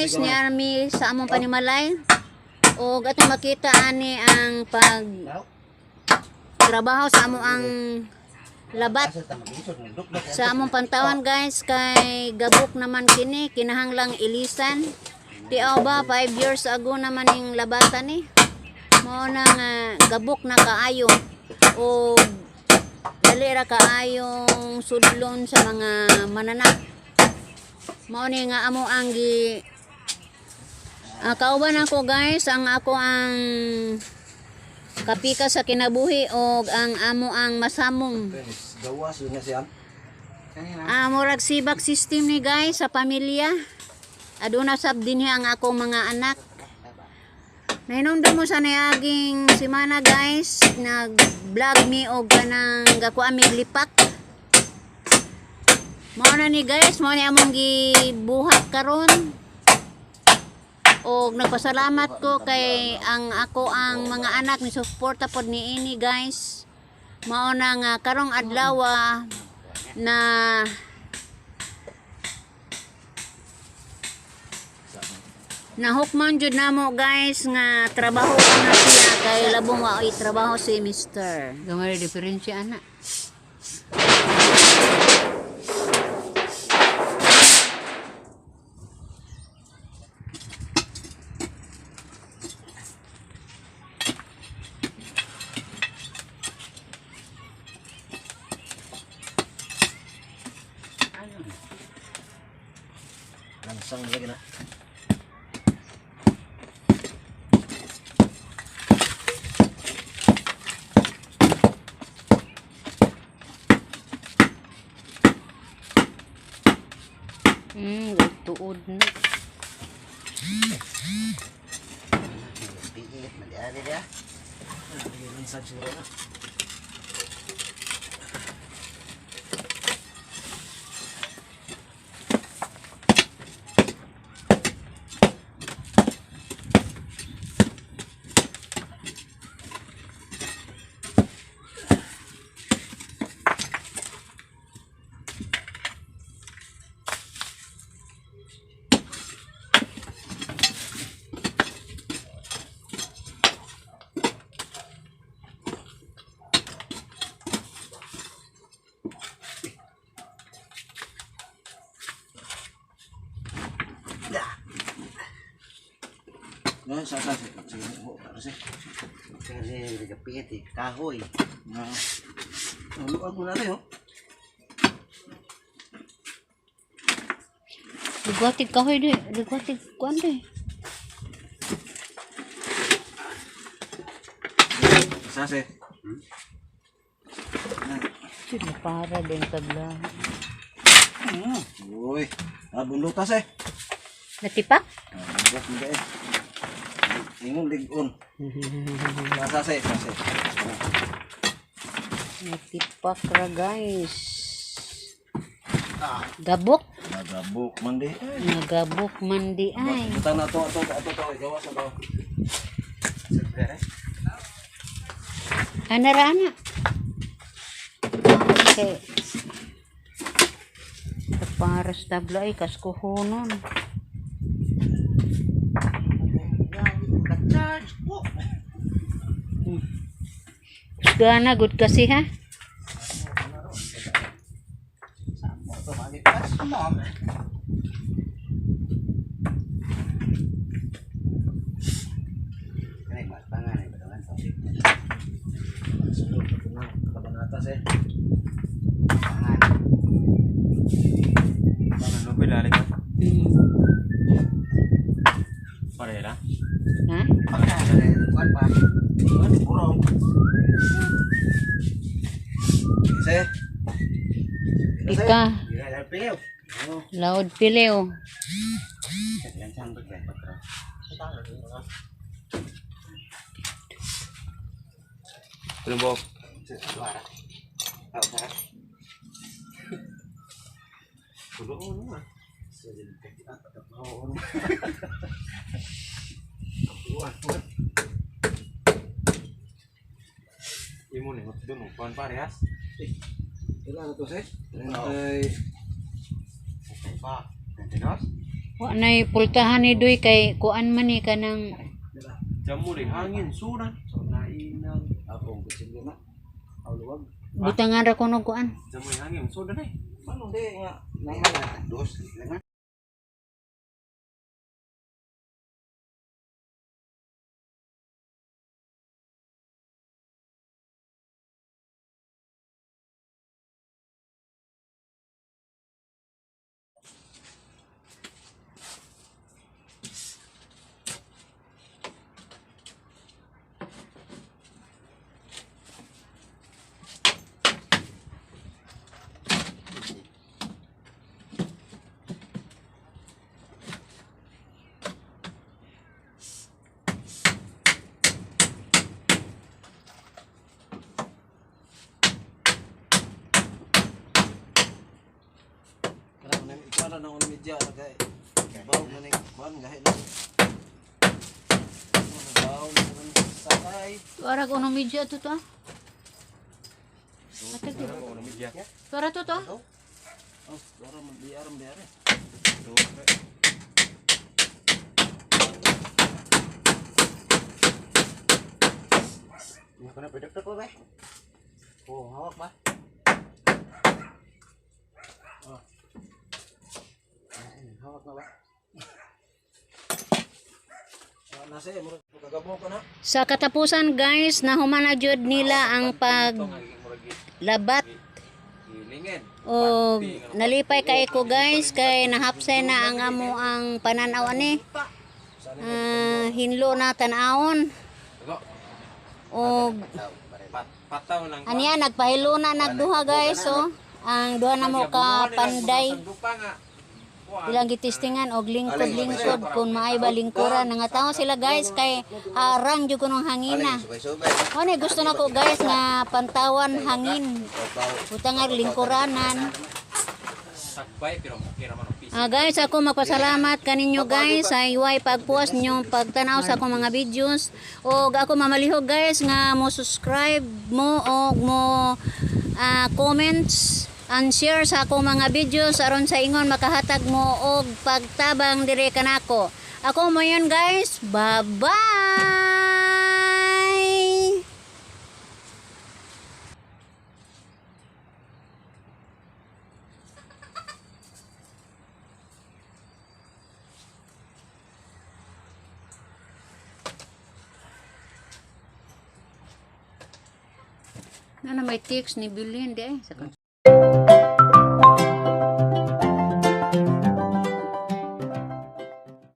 Guys, ni army sa among panimalay. Og atong makita ani ang pag trabaho sa amo ang labat sa among pantawan, guys, kay gabok naman kini, kinahanglang ilisan. Tiaw ba, 5 years ago naman ning labatan ni. Mao na nga gabok na kaayo o dali ra kaayong sudlon sa mga mananak. Mao ni nga amo ang gi kauban ako, guys, ang ako ang kapika sa kinabuhi og ang amo ang masamong. Gawas yun na siya. Murag sibak system ni, guys, sa pamilya. Aduna sab dinhi ang akong mga anak. Nahinumdum mo sa niaging semana, guys, nag-vlog mi og kanang gakuha mi lipak. Mao na ni, guys, mao ni among gibuhat karon. Og nagpasalamat ko kay ang ako ang mga anak ni suporta pod niini, guys. Mao na nga karong adlaw na nahukman jud namo, guys, nga trabaho na siya kay labong wa oy trabaho si Mister. Gamay diferensya ana. Langsang lagi na. Tuod na. Biit, mali-ali dia. Langsang siguro na. No, sa sa sige, oh, ano siya? Kasi nagapit eh, kahoy. Na. Ang luag mo na rin, oh. Ligwatig kahoy di, ligwatig kuan di. Sa sa. Sino para din tabla. Uy, bundutas eh. Natipak? Bundok mo eh. Ingon ligon. Sa sa sa sa. Natipak ra, guys. Gabok. Nagabok man di. Nagabok man di ay. Butang na to to to to gawas na to. Ana ra ana. Okay. Para sa tabla ay kaskuhonon. Charge po. Gana good kasi ha. Samo to malipas mo. Kaya mas panganay ba naman to? Sunod na na kabanatas eh. Panganay. Ha? Panganay, kuan pa. Burong. Ise. Pika. Gira pilew. Loud pileo. Langsang ba patro. Ano Suara. Oh, sara. Imo ni doon kuan parehas. Ilan na to se? Ay, Pa. 32. Wa nay pultahan ni Doy kay kuan man ni kanang Jamo rin hangin suran. So nainang. Ako kutsilyo na. Aw luwag. Butangan ra kuno kuan. Jamo rin hangin suran eh. Paano di nga? Dos. Lima. Karang nami ikuan na ang media na kay. Baw na ni kuan gahi na. Baw na ni sakay. Tuara ko media to to. Atag di. Tuara to to. Oh, dara man biar biar. Hindi ko na produkto ko ba? Oo, hawak ba? Oh. Ay, hawak na ba? Na sa mo kagabo ko na. Sa katapusan, guys, nahuman na jud nila ang pag labat Hilingin. o nalipay kay ko, guys, kay nahapsay na ang amo ang pananaw ani. Ah, hinlo na tan-awon. O Pataw lang. aniya nagpahilo na nagduha, guys, oh. Ang duha na mo ka panday. Dupa nga. Ilang gitistingan og lingkod-lingkod kung maay ba lingkuran. Nangataw sila, guys, kay arang jud kunong hangina. Subay-subay. Mo ni gusto nako, guys, nga pantawan hangin. Baw. Butang nga lingkuranan. Sakbay pero okay ra man ang PC. Ah, guys, ako magpasalamat kaninyo, guys, sa iway pagpuas ninyong pagtanaw sa akong mga videos. Og ako mamalihog, guys, nga mo subscribe mo og mo comments and share sa akong mga videos aron sa ingon makahatag mo og pagtabang dire kanako. Ako mo yun, guys. Bye-bye! Ano may text ni Bilin di ay sa